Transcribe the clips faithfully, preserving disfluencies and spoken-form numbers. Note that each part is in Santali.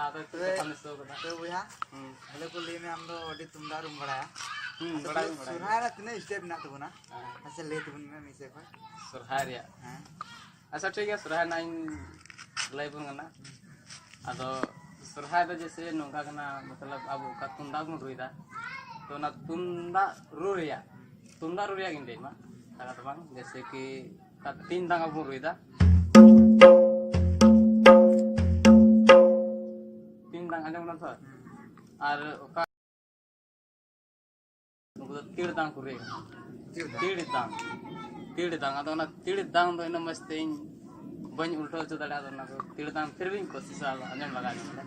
ᱟᱫᱚ ᱛᱚᱵᱮ ᱠᱟᱛᱷᱟᱢ ᱫᱤᱥᱟᱹ ᱠᱟᱫᱟ᱾ ᱛᱚᱵᱮ ᱵᱚᱭᱦᱟ, ᱦᱩᱸ᱾ ᱛᱟᱦᱞᱮ ᱠᱚ ᱞᱟᱹᱭ ᱢᱮ, ᱟᱢ ᱫᱚ ᱟᱹᱰᱤ ᱛᱩᱢᱫᱟᱜ ᱨᱩᱢ ᱵᱟᱲᱟᱭᱟ᱾ ᱦᱩᱸ, ᱟᱪᱪᱷᱟ, ᱵᱟᱲᱟᱭ ᱛᱚᱵᱮ ᱫᱚ ᱵᱟᱲᱟᱭ᱾ ᱥᱚᱨᱦᱟᱭ ᱨᱮ ᱛᱤᱱᱟᱹᱜ step ᱢᱮᱱᱟᱜ ᱛᱟᱵᱚᱱᱟ? ᱦᱮᱸ᱾ ᱟᱪᱪᱷᱟ, ᱞᱟᱹᱭ ᱛᱟᱵᱚᱱ ᱢᱮ ᱢᱤᱫ ᱥᱮᱫ ᱠᱷᱚᱱ᱾ ᱥᱚᱨᱦᱟᱭ ᱨᱮᱭᱟᱜ? ᱦᱮᱸ᱾ ᱟᱪᱪᱷᱟ, ᱴᱷᱤᱠ ᱜᱮᱭᱟ, ᱥᱚᱨᱦᱟᱭ ᱨᱮᱱᱟᱜ ᱤᱧ ᱞᱟᱹᱭ ᱟᱵᱚᱱ ᱠᱟᱱᱟ᱾ ᱟᱫᱚ ᱥᱚᱨᱦᱟᱭ ᱫᱚ ᱡᱮᱭᱥᱮ ᱱᱚᱝᱠᱟ ᱠᱟᱱᱟ, ᱢᱚᱛᱞᱚᱵ ᱟᱵᱚ ᱚᱠᱟ ᱛᱩᱢᱫᱟᱜ ᱵᱚᱱ ᱨᱩᱭᱫᱟ, ᱛᱚ ᱚᱱᱟ ᱛᱩᱢᱫᱟᱜ ᱨᱩ ᱨᱮᱭᱟᱜ, ᱛᱩᱢᱫᱟᱜ ᱨᱩ ᱨᱮᱭᱟᱜ ᱜᱤᱧ ᱞᱟᱹᱭ ᱢᱟ, ᱚᱱᱠᱟ ᱫᱚ ᱵᱟᱝ, ᱡᱮᱭᱥᱮ ᱠᱤ ᱚᱠᱟ ᱛᱤᱱ ᱫᱟᱝ ᱟᱵᱚ ᱵᱚᱱ ᱨᱩᱭᱫᱟ, ᱛᱤᱱ ᱫᱟᱝ ᱟᱸᱡᱚᱢ ᱠᱟᱱᱟ ᱛᱚ? ᱟᱨ ᱚᱠᱟ ᱱᱩᱠᱩ ᱫᱚ ᱛᱤᱲ ᱫᱟᱝ ᱠᱚ ᱨᱩᱭᱟ᱾ ᱛᱤᱲ ᱫᱟᱝ᱾ ᱛᱤᱲ ᱫᱟᱝ᱾ ᱛᱤᱲ ᱫᱟᱝ᱾ ᱟᱫᱚ ᱚᱱᱟ ᱛᱤᱲ ᱫᱟᱝ ᱫᱚ ᱤᱱᱟᱹᱜ ᱢᱚᱡᱽ ᱛᱮ ᱤᱧ ᱵᱟᱹᱧ ᱩᱞᱴᱟᱹᱣ ᱦᱚᱪᱚ ᱫᱟᱲᱮᱭᱟᱜᱼᱟ᱾ ᱟᱫᱚ ᱚᱱᱟ ᱫᱚ ᱛᱤᱲ ᱫᱟᱝ ᱯᱷᱤᱨ ᱵᱤᱧ ᱠᱳᱥᱤᱥᱟ, ᱟᱫᱚ ᱟᱸᱡᱚᱢ ᱞᱟᱜᱟᱣ ᱧᱚᱜ ᱞᱮ᱾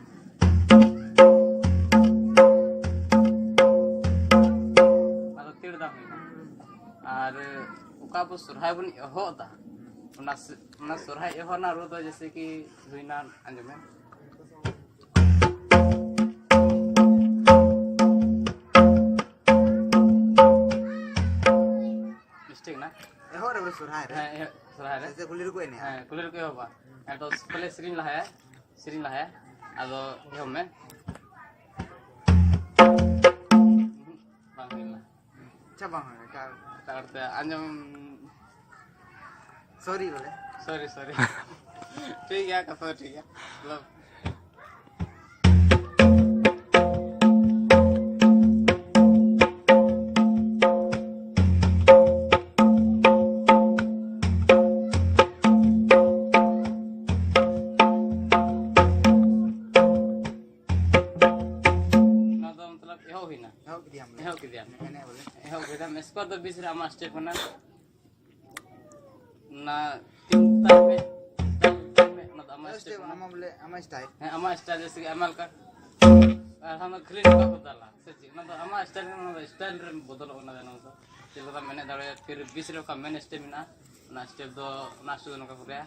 ᱟᱫᱚ ᱛᱤᱲ ᱫᱟᱝ ᱦᱩᱭᱱᱟ᱾ ᱟᱨ ᱚᱠᱟ ᱟᱵᱚ ᱥᱚᱨᱦᱟᱭ ᱵᱚᱱ ᱮᱦᱚᱵ ᱮᱫᱟ, ᱚᱱᱟ ᱥ-, ᱚᱱᱟ ᱥᱚᱨᱦᱟᱭ ᱮᱦᱚᱵ ᱨᱮᱱᱟᱜ ᱨᱩ ᱫᱚ ᱡᱮᱭᱥᱮ ᱠᱤ ᱦᱩᱭᱱᱟ, ᱟᱸᱡᱚᱢ ᱢᱮ᱾ ᱢᱤᱥᱴᱮᱠ ᱱᱟ᱾ ᱮᱦᱚᱵ ᱨᱮ ᱵᱚᱞᱮ ᱥᱚᱨᱦᱟᱭ ᱨᱮ? ᱦᱮᱸ, ᱮᱦᱚᱵ, ᱥᱚᱨᱦᱟᱭ ᱨᱮ᱾ ᱥᱮ ᱠᱩᱞᱦᱤ ᱨᱮᱠᱚ ᱮᱱᱮᱡᱼᱟ? ᱦᱮᱸ, ᱠᱩᱞᱦᱤ ᱨᱮᱠᱚ ᱮᱦᱚᱵᱟ᱾ ᱟᱫᱚ ᱯᱮᱞᱮ ᱥᱮᱨᱮᱧ ᱞᱟᱦᱟᱭᱟ, ᱥᱮᱨᱮᱧ ᱞᱟᱦᱟᱭᱟ᱾ ᱟᱫᱚ ᱮᱦᱚᱵ ᱢᱮ᱾ ᱵᱟᱝ ᱦᱩᱭ ᱞᱮᱱᱟ᱾ ᱟᱪᱪᱷᱟ, ᱵᱟᱝ ᱦᱩᱭ ᱞᱮᱱᱟ᱾ ᱮᱴᱟᱜ ᱦᱚᱲ ᱛᱮ ᱟᱸᱡᱚᱢ᱾ ᱥᱚᱨᱤ ᱵᱚᱞᱮ᱾ ᱥᱚᱨᱤ, ᱥᱚᱨᱤ᱾ ᱴᱷᱤᱠ ᱜᱮᱭᱟ, ᱠᱟᱛᱷᱟ ᱫᱚ ᱴᱷᱤᱠ ᱜᱮᱭᱟ᱾ ᱢᱚᱛᱞᱚᱵ, ᱚᱱᱟ ᱫᱚ ᱢᱚᱛᱞᱚᱵ ᱮᱦᱚᱵ ᱦᱩᱭᱱᱟ᱾ ᱮᱦᱚᱵ ᱠᱮᱫᱮᱭᱟᱢ ᱵᱚᱞᱮ᱾ ᱮᱦᱚᱵ ᱠᱮᱫᱮᱭᱟᱢ᱾ ᱮᱱᱮᱡ ᱵᱚᱞᱮ᱾ ᱮᱦᱚᱵ ᱠᱮᱫᱟᱢ, ᱥᱠᱳᱨ ᱫᱚ ᱵᱤᱥ ᱨᱮ ᱟᱢᱟᱜ ᱥᱴᱮᱯ ᱠᱟᱱᱟ᱾ ᱚᱱᱟ ᱛᱤᱱ ᱛᱟᱞ ᱢᱮ, ᱛᱟᱞ ᱢᱮ, ᱚᱱᱟ ᱫᱚ ᱟᱢᱟᱜ ᱥᱴᱮᱯ ᱥᱴᱮᱯ ᱠᱟᱱᱟ᱾ ᱟᱢᱟᱜ ᱵᱚᱞᱮ, ᱟᱢᱟᱜ ᱥᱴᱟᱭᱤᱞ᱾ ᱦᱮᱸ, ᱟᱢᱟᱜ ᱥᱴᱟᱭᱤᱞ ᱡᱮᱭᱥᱮ ᱠᱤ ᱟᱭᱢᱟ ᱞᱮᱠᱟ᱾ ᱟᱨ ᱟᱢ ᱫᱚ ᱠᱷᱟᱹᱞᱤ ᱱᱚᱝᱠᱟ ᱠᱚ ᱫᱟᱞᱟ, ᱥᱮ ᱪᱮᱫ? ᱚᱱᱟ ᱫᱚ ᱟᱢᱟᱜ ᱥᱴᱟᱭᱤᱞ ᱠᱟᱱᱟ, ᱚᱱᱟ ᱫᱚ ᱥᱴᱟᱭᱤᱞ ᱨᱮᱢ ᱵᱚᱫᱚᱞᱚᱜ ᱠᱟᱱᱟ᱾ ᱚᱱᱟ ᱫᱚ ᱪᱮᱫ ᱞᱮᱠᱟᱢ ᱮᱱᱮᱡ ᱫᱟᱲᱮᱭᱟᱜᱼᱟ, ᱯᱷᱤᱨ ᱵᱤᱥ ᱨᱮ ᱚᱠᱟ ᱢᱮᱱ ᱥᱴᱮᱯ ᱢᱮᱱᱟᱜᱼᱟ, ᱚᱱᱟ ᱥᱴᱮᱯ ᱫᱚ, ᱚᱱᱟ ᱥᱴᱮᱯ ᱫᱚ ᱱᱚᱝᱠᱟ ᱠᱚ ᱨᱩᱭᱟ᱾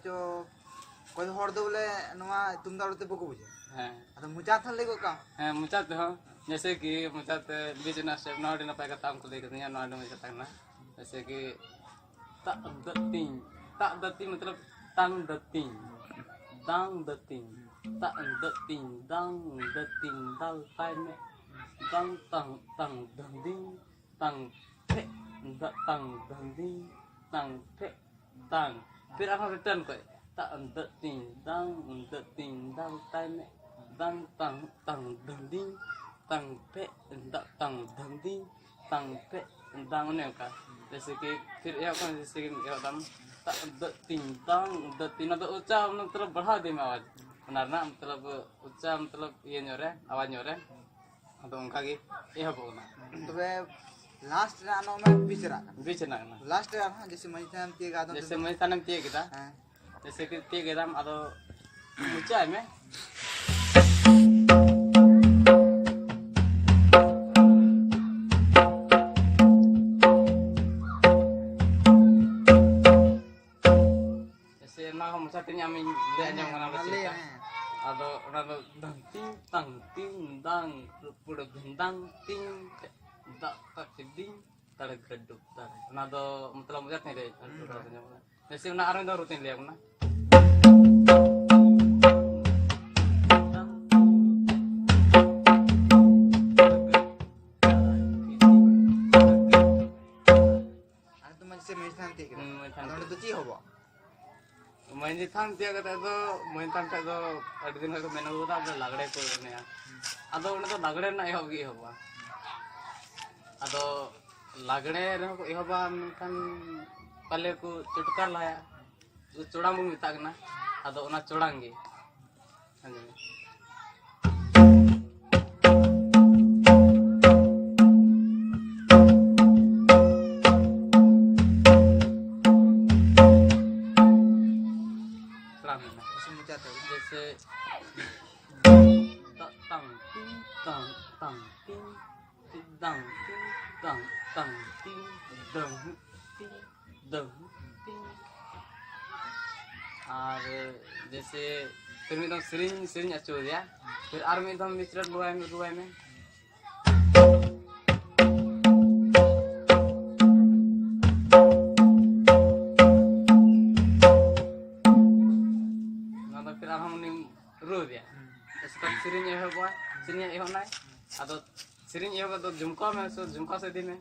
ᱪᱚ, ᱚᱠᱚᱭ ᱦᱚᱲ ᱫᱚ ᱵᱚᱞᱮ ᱱᱚᱣᱟ ᱛᱩᱢᱫᱟᱜ ᱨᱩ ᱛᱮ ᱵᱟᱠᱚ ᱵᱩᱡᱷᱟᱹᱣᱟ᱾ ᱦᱮᱸ᱾ ᱟᱫᱚ ᱢᱚᱪᱟ ᱛᱮᱦᱚᱸ ᱞᱟᱹᱭ ᱜᱚᱫ ᱠᱟᱜ ᱟᱢ᱾ ᱦᱮᱸ, ᱢᱚᱪᱟ ᱛᱮᱦᱚᱸ, ᱡᱮᱭᱥᱮ ᱠᱤ ᱢᱚᱪᱟ ᱛᱮ ᱵᱤᱪ ᱨᱮᱱᱟᱜ step, ᱱᱚᱣᱟ ᱟᱹᱰᱤ ᱱᱟᱯᱟᱭ ᱠᱟᱛᱷᱟ ᱟᱢ ᱠᱚ ᱞᱟᱹᱭ ᱠᱟᱫᱤᱧᱟ, ᱱᱚᱣᱟ ᱟᱹᱰᱤ ᱢᱚᱡᱽ ᱠᱟᱛᱷᱟ ᱠᱟᱱᱟ᱾ ᱡᱮᱭᱥᱮ ᱠᱤ ᱛᱟᱜ ᱫᱟᱹᱛᱤᱧ, ᱛᱟᱜ ᱫᱟᱹᱛᱤᱧ ᱢᱚᱛᱞᱚᱵ ᱛᱟᱝ ᱫᱟᱹᱛᱤᱧ, ᱫᱟᱝ ᱫᱟᱹᱛᱤᱧ, ᱛᱟᱜ ᱫᱟᱹᱛᱤᱧ, ᱫᱟᱝ ᱫᱟᱹᱛᱤᱧ, ᱫᱟᱞ ᱛᱟᱭ ᱢᱮ, ᱫᱟᱝ ᱛᱟᱝ, ᱛᱟᱝ ᱫᱟᱹᱱᱫᱤᱧ, ᱛᱟᱝ ᱯᱷᱮᱜ, ᱫᱟ-, ᱛᱟᱝ ᱫᱟᱹᱱᱫᱤᱧ, ᱛᱟᱝ ᱯᱷᱮᱜ, ᱛᱟᱝ᱾ ᱯᱷᱤᱨ ᱟᱨᱦᱚᱸ return ᱠᱚᱡ᱾ ᱛᱟᱝ ᱫᱟᱹᱛᱤᱧ, ᱫᱟᱝ ᱫᱟᱹᱛᱤᱧ, ᱫᱟᱞ ᱛᱟᱭ ᱢᱮ, ᱫᱟᱝ ᱛᱟᱝ, ᱛᱟᱝ ᱫᱟᱹᱱᱫᱤᱧ, ᱛᱟᱝ ᱯᱷᱮᱜ, ᱫᱟ-, ᱛᱟᱝ ᱫᱟᱹᱱᱫᱤᱧ, ᱛᱟᱝ ᱯᱷᱮᱜ, ᱫᱟᱝ, ᱚᱱᱮ ᱚᱱᱠᱟ᱾ ᱡᱮᱭᱥᱮ ᱠᱤ ᱯᱷᱤᱨ ᱮᱦᱚᱵ ᱠᱷᱚᱱ, ᱡᱮᱭᱥᱮ ᱠᱤ ᱮᱦᱚᱵ ᱫᱟᱢ, ᱛᱟᱝ ᱫᱟᱹᱛᱤᱧ, ᱫᱟᱝ ᱫᱟᱹᱛᱤᱧ, ᱚᱱᱟ ᱫᱚ ᱩᱪᱪᱟ ᱢᱚᱛᱞᱚᱵ ᱵᱟᱲᱦᱟᱣ ᱤᱫᱤ ᱢᱮ ᱟᱣᱟᱡᱽ᱾ ᱚᱱᱟ ᱨᱮᱱᱟᱜ ᱢᱚᱛᱞᱚᱵ ᱩᱪᱪᱟ ᱢᱚᱛᱞᱚᱵ ᱤᱭᱟᱹ ᱧᱚᱜ ᱨᱮ, ᱟᱣᱟᱡᱽ ᱧᱚᱜ ᱨᱮ᱾ ᱟᱫᱚ ᱚᱱᱠᱟ ᱜᱮ ᱮᱦᱚᱵᱚᱜ ᱠᱟᱱᱟ᱾ ᱛᱚᱵᱮ last ᱨᱮ ᱟᱨ ᱱᱚᱜᱼᱚᱭ ᱵᱤᱪ ᱨᱮᱱᱟᱜ ᱠᱟᱱᱟ᱾ ᱵᱤᱪ ᱨᱮᱱᱟᱜ ᱠᱟᱱᱟ᱾ Last ᱨᱮ ᱟᱨᱦᱚᱸ ᱡᱮᱭᱥᱮ ᱢᱟᱹᱡᱷᱤ ᱛᱷᱟᱱᱮᱢ ᱛᱤᱭᱟᱹᱜᱟ, ᱟᱫᱚ ᱡᱮᱭᱥᱮ ᱢᱟᱹᱡᱷᱤ ᱛᱷᱟᱱᱮᱢ ᱛᱤᱭᱟᱹᱜ ᱠᱮᱫᱟ᱾ ᱦᱮᱸ᱾ ᱡᱮᱭᱥᱮ ᱠᱤ ᱛᱤᱭᱟᱹᱜ ᱠᱮᱫᱟᱢ, ᱟᱫᱚ ᱢᱩᱪᱟᱹᱫ ᱟᱭ ᱢᱮ᱾ ᱡᱮᱭᱥᱮ ᱚᱱᱟ ᱦᱚᱸ ᱢᱚᱪᱟ ᱛᱮᱧ ᱟᱢᱤᱧ ᱞᱟᱹᱭ ᱟᱸᱡᱚᱢ ᱠᱟᱱᱟ, ᱦᱮᱸ, ᱪᱮᱫ ᱞᱟᱹᱭ ᱞᱮᱠᱟ? ᱢᱮ᱾ ᱟᱫᱚ ᱚᱱᱟ ᱫᱚ ᱫᱷᱟᱝ ᱛᱤᱧ ᱛᱟᱝ ᱛᱤᱧ ᱫᱟᱝ ᱨᱩᱯᱩᱲ ᱵᱷᱤᱱᱫᱟᱝ ᱛᱤᱧ ᱫᱟᱜ ᱛᱟᱠ ᱫᱤᱧ ᱛᱟᱲᱮ ᱜᱷᱟᱹᱰᱩ ᱛᱟᱲᱮ᱾ ᱚᱱᱟ ᱫᱚ ᱢᱚᱛᱞᱚᱵ ᱢᱚᱪᱟ ᱛᱮᱧ ᱞᱟᱹᱭ ᱦᱩᱸ᱾ ᱟᱸᱡᱚᱢ ᱠᱟᱱᱟ᱾ ᱡᱮᱭᱥᱮ ᱚᱱᱟ ᱟᱨ ᱢᱤᱫ ᱫᱷᱟᱣ ᱨᱩ ᱛᱤᱧ ᱞᱟᱹᱭ ᱟᱵᱚᱱᱟ᱾ ᱟᱨ ᱛᱚ ᱢᱟᱹᱡᱷᱤ ᱥᱮ ᱢᱟᱹᱡᱷᱤ ᱛᱷᱟᱱ ᱛᱤᱭᱟᱹᱜ ᱠᱮᱫᱟ᱾ ᱦᱩᱸ, ᱢᱟᱹᱡᱷᱤ ᱛᱷᱟᱱ ᱟᱫᱚ ᱚᱸᱰᱮ ᱛᱤᱭᱟᱹᱜ᱾ ᱫᱚ ᱪᱮᱫ ᱦᱚᱵᱚᱜᱼᱟ? ᱢᱟᱹᱡᱷᱤ ᱛᱷᱟᱱ ᱛᱤᱭᱟᱹᱜ ᱠᱟᱛᱮ ᱫᱚ, ᱢᱟᱹᱡᱷᱤ ᱛᱷᱟᱱ ᱴᱷᱮᱡ ᱫᱚ ᱟᱹᱰᱤ ᱫᱤᱱ ᱠᱷᱚᱡ ᱠᱚ ᱢᱮᱱ ᱟᱹᱜᱩ ᱠᱟᱫᱟ, ᱵᱚᱞᱮ ᱞᱟᱜᱽᱲᱮ ᱠᱚ ᱮᱱᱮᱡᱼᱟ᱾ ᱟᱫᱚ ᱚᱸᱰᱮ ᱫᱚ ᱞᱟᱜᱽᱲᱮ ᱨᱮᱱᱟᱜ ᱮᱦᱚᱵ ᱜᱮ ᱮᱦᱚᱵᱚᱜᱼᱟ᱾ ᱟᱫᱚ ᱞᱟᱜᱽᱲᱮ ᱨᱮᱦᱚᱸ ᱠᱚ ᱮᱦᱚᱵᱟ, ᱢᱮᱱᱠᱷᱟᱱ ᱯᱟᱞᱮ ᱠᱚ ᱪᱚᱴᱠᱟᱨ ᱞᱟᱦᱟᱭᱟ᱾ ᱪᱚᱲᱟᱝ ᱵᱚᱱ ᱢᱮᱛᱟᱜ ᱠᱟᱱᱟ᱾ ᱟᱫᱚ ᱚᱱᱟ ᱪᱚᱲᱟᱝ ᱜᱮ᱾ ᱟᱸᱡᱚᱢ ᱢᱮ᱾ ᱪᱚᱲᱟᱝ ᱢᱮ᱾ ᱡᱮᱭᱥᱮ ᱢᱚᱪᱟ ᱛᱮ᱾ ᱡᱮᱭᱥᱮ, ᱛᱟᱝ, ᱛᱤᱝ, ᱛᱟᱝ, ᱛᱟᱝ, ᱛᱤᱝ᱾ ᱫᱟᱝ, ᱛᱤᱝ, ᱫᱟᱝ, ᱛᱤᱝ, ᱫᱟᱝ, ᱛᱤᱝ, ᱫᱟᱝ, ᱛᱤᱝ᱾ ᱟᱨ ᱡᱮᱭᱥᱮ ᱯᱷᱤᱨ ᱢᱤᱫ ᱫᱚᱢ ᱥᱮᱨᱮᱧ ᱥᱮᱨᱮᱧ ᱦᱚᱪᱚ ᱫᱮᱭᱟ, ᱯᱷᱤᱨ ᱟᱨ ᱢᱤᱫ ᱫᱚᱢ ᱢᱤᱥᱨᱟ ᱨᱩᱣᱟᱭ ᱢᱮ, ᱨᱩᱣᱟᱭ ᱢᱮ᱾ ᱱᱚᱣᱟ ᱫᱚ ᱯᱷᱤᱨ ᱟᱨᱦᱚᱸ ᱩᱱᱤᱢ ᱨᱩ ᱫᱮᱭᱟ᱾ ᱦᱩᱸ᱾ ᱮᱥᱠᱟᱨ ᱥᱮᱨᱮᱧ ᱮᱦᱚᱵᱚᱜᱼᱟ, ᱥᱮᱨᱮᱧ ᱮᱦᱚᱵ ᱱᱟᱭ᱾ ᱟᱫᱚ ᱥᱮᱨᱮᱧ ᱮᱦᱚᱵ ᱫᱚ ᱡᱷᱩᱢᱠᱟᱣ ᱢᱮ, ᱥᱮ ᱡᱷᱩᱢᱠᱟᱣ ᱥᱮᱫ ᱤᱫᱤ ᱢᱮ᱾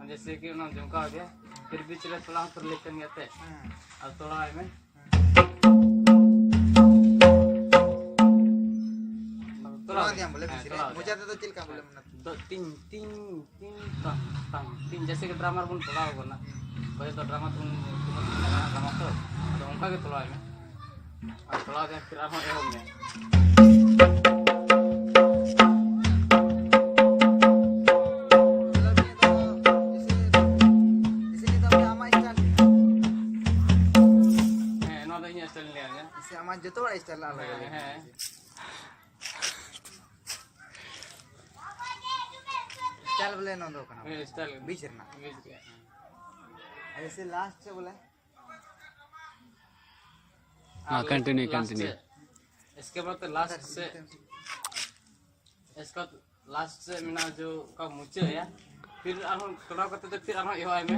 ᱡᱮᱭᱥᱮ ᱠᱤ ᱚᱱᱟ ᱡᱷᱩᱢᱠᱟᱣ ᱜᱮ, ᱯᱷᱤᱨ ᱵᱤᱪ ᱨᱮ ᱛᱷᱚᱲᱟ ᱦᱚᱸ ᱛᱚᱨᱞᱤ ᱠᱟᱱ ᱜᱮᱭᱟ ᱛᱮ᱾ ᱦᱮᱸ᱾ ᱟᱨ ᱛᱷᱚᱲᱟ ᱟᱭ ᱢᱮ᱾ ᱛᱚᱲᱟᱣ ᱤᱫᱤᱭᱟᱢ ᱵᱚᱞᱮ, ᱦᱮᱸ, ᱵᱷᱤᱛᱨᱤ ᱨᱮ᱾ ᱛᱚᱲᱟᱣ ᱢᱚᱪᱟ ᱤᱫᱤᱭᱟᱢ᱾ ᱛᱮᱫᱚ ᱪᱮᱫ ᱞᱮᱠᱟ ᱵᱚᱞᱮ ᱦᱮᱸ᱾ ᱢᱮᱱᱟ? ᱫᱚ ᱛᱤᱧ, ᱛᱤᱧ, ᱛᱤᱧ, ᱛᱟᱝ, ᱛᱟᱝ, ᱛᱤᱧ, ᱡᱮᱭᱥᱮ ᱠᱤ ᱰᱨᱟᱢᱟᱨ ᱵᱚᱱ ᱛᱚᱲᱟᱣ ᱠᱟᱱᱟ᱾ ᱦᱩᱸ᱾ ᱚᱠᱚᱭ ᱫᱚ ᱰᱨᱟᱢᱟ ᱛᱮᱵᱚᱱ, ᱛᱮᱵᱚᱱ ᱞᱟᱜᱟᱣᱟ, ᱰᱨᱟᱢᱟ ᱛᱚ᱾ ᱟᱫᱚ ᱚᱱᱠᱟ ᱜᱮ ᱛᱚᱲᱟᱣ ᱢᱮ᱾ ᱟᱨ ᱛᱚᱲᱟᱣ ᱤᱫᱤᱭᱟᱢ, ᱯᱷᱤᱨ ᱟᱨᱦᱚᱸ ᱮᱦᱚᱵ ᱢᱮ᱾ ᱢᱚᱛᱞᱚᱵ ᱱᱤᱭᱟᱹ ᱫᱚ ᱡᱮᱭᱥᱮ, ᱡᱮᱭᱥᱮ ᱱᱤᱭᱟᱹ ᱫᱚ ᱟᱢᱟᱜ style ᱠᱟᱱᱟ᱾ ᱦᱮᱸ, ᱱᱚᱣᱟ ᱫᱚ ᱤᱧᱟᱹᱜ style ᱞᱟᱹᱭᱟᱹᱧ ᱢᱮ᱾ ᱡᱮᱭᱥᱮ ᱟᱢᱟᱜ ᱡᱚᱛᱚ ᱦᱚᱲᱟᱜ style ᱟᱞᱟᱜᱽ ᱦᱮᱸ, ᱟᱞᱟᱜᱽ ᱦᱮᱸ᱾ ᱜᱮᱭᱟ᱾ Style ᱵᱚᱞᱮ ᱱᱚᱣᱟ ᱫᱚ ᱠᱟᱱᱟ᱾ ᱦᱮᱸ, style ᱠᱟᱱᱟ᱾ ᱵᱤᱪ ᱨᱮᱱᱟᱜ᱾ ᱵᱤᱪ ᱨᱮᱭᱟᱜ᱾ ᱟᱨ ᱡᱮᱭᱥᱮ last ᱥᱮ ᱵᱚᱞᱮ? ᱦᱮᱸ, continue, last continue᱾ ᱥᱮ, ᱤᱥᱠᱮ ᱵᱟᱫ last ᱥᱮ, ᱤᱥᱠᱮ ᱵᱟᱫ last ᱥᱮ ᱢᱮᱱᱟᱜᱼᱟ ᱡᱚ ᱚᱠᱟ ᱢᱩᱪᱟᱹᱫ ᱮᱭᱟ, ᱯᱷᱤᱨ ᱟᱨᱦᱚᱸ ᱛᱚᱲᱟᱣ ᱠᱟᱛᱮ ᱫᱚ ᱯᱷᱤᱨ ᱟᱨᱦᱚᱸ ᱮᱦᱚᱵ ᱟᱭ ᱢᱮ᱾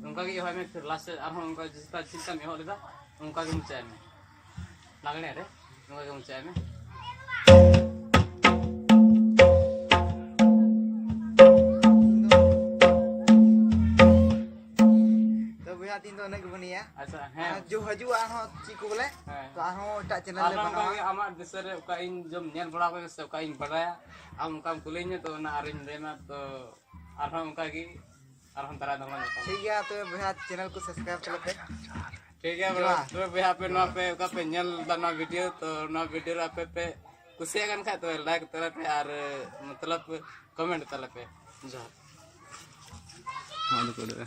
ᱚᱱᱠᱟ ᱜᱮ ᱮᱦᱚᱵ ᱟᱭ ᱢᱮ, ᱯᱷᱤᱨ last ᱥᱮ ᱟᱨᱦᱚᱸ ᱚᱱᱠᱟ ᱡᱮᱥᱮ ᱪᱮᱫ ᱞᱮᱠᱟᱢ ᱮᱦᱚᱵ ᱞᱮᱫᱟ, ᱚᱱᱠᱟ ᱜᱮ ᱢᱩᱪᱟᱹᱫ ᱟᱭ ᱢᱮ᱾ ᱞᱟᱜᱽᱬᱮ ᱨᱮ ᱱᱚᱝᱠᱟ ᱜᱮ ᱢᱩᱪᱟᱹᱫ ᱟᱭ ᱢᱮ᱾ ᱛᱚ ᱵᱚᱭᱦᱟ, ᱛᱤᱦᱤᱧ ᱫᱚ ᱤᱱᱟᱹᱜ ᱜᱮᱵᱚᱱ ᱤᱭᱟᱹᱭᱟ᱾ ᱟᱪᱪᱷᱟ, ᱦᱮᱸ᱾ ᱟᱨ ᱡᱚ ᱦᱤᱡᱩᱜᱼᱟ ᱟᱨᱦᱚᱸ ᱪᱮᱫ ᱠᱚ ᱵᱚᱞᱮ? ᱦᱮᱸ᱾ ᱛᱚ ᱟᱨᱦᱚᱸ ᱮᱴᱟᱜ channel ᱨᱮ ᱟᱨᱦᱚᱸ ᱚᱱᱠᱟ ᱵᱮᱱᱟᱣᱟ᱾ ᱜᱮ ᱟᱢᱟᱜ ᱫᱤᱥᱟᱹ ᱨᱮ ᱚᱠᱟ ᱤᱧ ᱡᱚᱢ ᱧᱮᱞ ᱵᱟᱲᱟ ᱠᱟᱫᱟ ᱥᱮ ᱚᱠᱟ ᱤᱧ ᱵᱟᱰᱟᱭᱟ, ᱟᱢ ᱚᱱᱠᱟᱢ ᱠᱩᱞᱤᱧᱟ ᱛᱚ ᱚᱱᱟ ᱟᱨᱤᱧ ᱞᱟᱹᱭᱟᱢᱟ᱾ ᱛᱚ ᱟᱨᱦᱚᱸ ᱚᱱᱠᱟ ᱜᱮ ᱟᱨᱦᱚᱸ ᱫᱟᱨᱟᱭ ᱫᱚᱢ ᱧᱟᱯᱟᱢᱟ᱾ ᱴᱷᱤᱠ ᱜᱮᱭᱟ, ᱛᱚᱵᱮ ᱵᱚᱭᱦᱟ channel ᱠᱚ subscribe ᱛᱟᱞᱮ ᱯᱮ᱾ ᱴᱷᱤᱠ ᱜᱮᱭᱟ ᱵᱨᱚ, ᱛᱚᱵᱮ ᱵᱚᱭᱦᱟ ᱟᱯᱮ ᱱᱚᱣᱟ ᱯᱮ ᱚᱠᱟ ᱯᱮ ᱧᱮᱞ ᱮᱫᱟ ᱱᱚᱣᱟ ᱵᱷᱤᱰᱤᱭᱳ, ᱛᱚ ᱱᱚᱣᱟ ᱵᱷᱤᱰᱤᱭᱳ ᱨᱮ ᱟᱯᱮ ᱯᱮ ᱠᱩᱥᱤᱭᱟᱜ ᱠᱟᱱ ᱠᱷᱟᱡ ᱛᱚᱵᱮ ᱞᱟᱭᱤᱠ ᱛᱟᱞᱮ ᱯᱮ ᱟᱨ ᱢᱚᱛᱞᱚᱵ ᱠᱚᱢᱮᱱᱴ ᱛᱟᱞᱮ ᱯᱮ᱾ ᱡᱚᱦᱟᱨ᱾ ᱱᱚᱣᱟ ᱫᱚᱠᱚ ᱩᱰᱩᱠᱼᱟ᱾